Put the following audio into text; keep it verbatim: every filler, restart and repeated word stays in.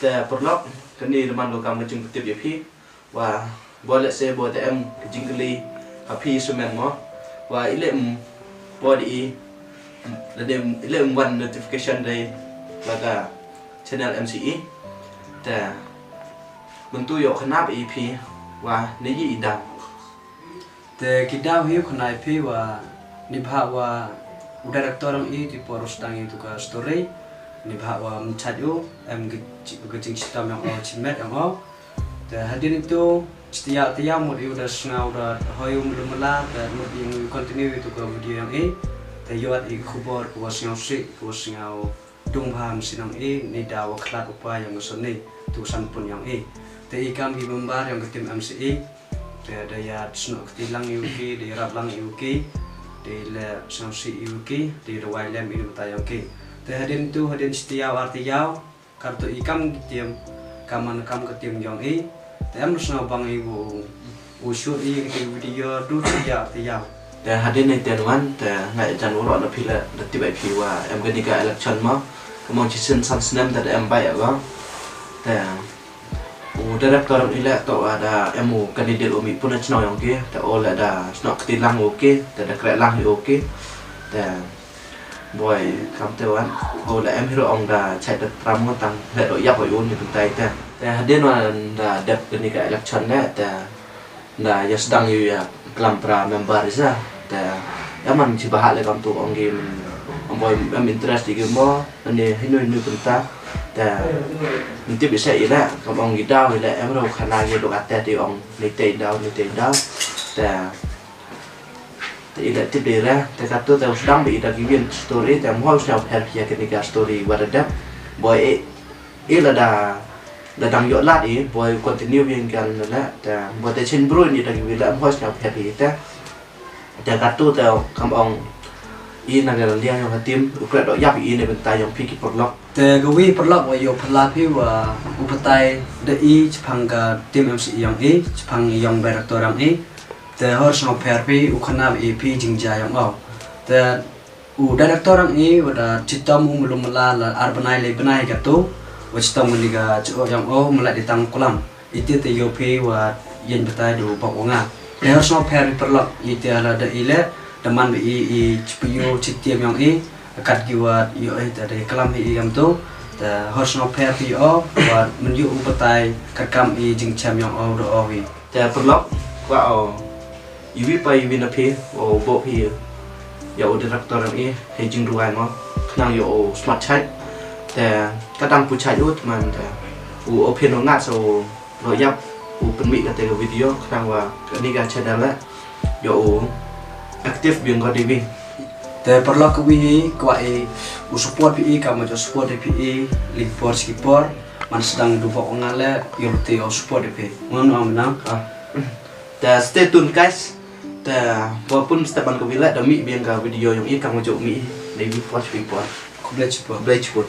Te paralok, kane da man ka kam ka jingpyntip ïa phi. Wa, bo lehse bo te em ka jingkylli ha phi shuh mo. Wa, i leh em, bo da i, da dei, i leh em wan notification dei la ka channel M C E. Te mynta ïoh kane ba i phi, wa, ne i daw. Te ki daw hi u khana ïa phi wa neibhah wa u director ong i te por u sdang ïa tu ka story, neibhah wa mynchait u em ka ji-, ka jingshitom ïong o, shimet ïong o. Te hadien itu, stia tia mut ïa u da sngaw da hoi u melu mela, te mut ïa u continue ïa tu ka video ïong i. Te ïoh i khubor ka wa sngaw sih, ka wa sngaw dung bha mynsiem ïong i, ni da wa khlad u pa ïong ka soni, tu sanpun ïong i. Te i kam ki member ïong ka team M C E, te da ïa snoh kti lang ïa u ki, da ïarap lang ïa u ki, da ïa leh sngewsih ïa u ki, da ïa rwai lem ïa u bynta ïong ki. Te hadien tu, hadien shi taïew ar taïew, katu i kam ki team, kam man kam ka team ïong i, te em sngewbang i u, u shoot i ki video du taïew taïew. Te hadien ne te wan, te nga ïa jan u rok na phi leh, da tip ai phi wa em kane ka election mo, ka mong shisien san snem te da em bai ïa ka. Te u director i leh toh wa da em u candidate u mih pun na chnong ïong ki, te u leh da snoh kti lang u ki, te da kreh lang u ki. Te boi kam te wan, u leh em hi ruh ong da chait da tram ngon tang leh ruh ïap u ni pyntai te. Te hadien wan da dep kane ka election leh, te da ïa sdang ïa u ïa klam pra member sa. Te ïa man shi ba ha leh kam tu ong ki men, ong boi em interest ïa ki mo, ne hinu hinu pynta. Te men tip ïa sa ïa leh, kam ong ki daw ïa leh, em ruh khana ïa dok ate te ong ni te daw, ni te daw. Te, te ïa leh tip dei re, te katu te u sdang ba ïa da ki win story, te mo u sdang pher phi ïa kane ka story wa da dep. Boi e, e la da, da dang ïoh lad i, boi continue ïa kan leh, te boi te chen bru ni da ki win leh, mo u sdang pher phi te. Te katu te kam ong i na ka liang ïong ka team, u kreh dok ïap i ne bynta ïong phi ki paralok. Te ka wi paralok wa ïoh phylla phi wa u batai da i chaphang ka team M C E ïong i, chaphang ïong director ïong i. Te hor sngewpher phi u khana ba i phi jingjia ïong o. Te u director ïong i wa da chitom u melu mela la ar bnai le bnai katu, wa chitom ni ka chi o ïong o mela di tang kulam. Ite te ïoh phi wa ïeng batai du bok wa nga. Te hor sngewpher phi paralok ite la da i leh, da man ba i, i chipyu chitiam ïong i, kat ki wa ïoh i te da i klam i i kam tu. Te hor sngewpher phi o, wa men ïoh u batai, kat kam i jingchem ïong o da o wi. Te paralok, wa o, iwi pa iwi na phi, o bo phi, ïa u director ïong i, hei jingduwai mo, khnang ïa u smat chait. Te, ka dang pu chait u, te man te, u open u ngat sa u Lo ïap u pynmih kata ka video khnang wa kane ka channel la ïoh u active biang ka dei. Te paralok ka wi hi kwah i u support phi i, ka ma jo support phi i, ling por shi por man sdang du bok nga le ïoh te u support phi. Ngan ong nang. Ah. Te stay tuned guys. Te wa pun step ban ka wi la da mih biang ka video ïong i ka ma jo mih. Dei ling por shi por. Khublei shibun. Khublei shibun.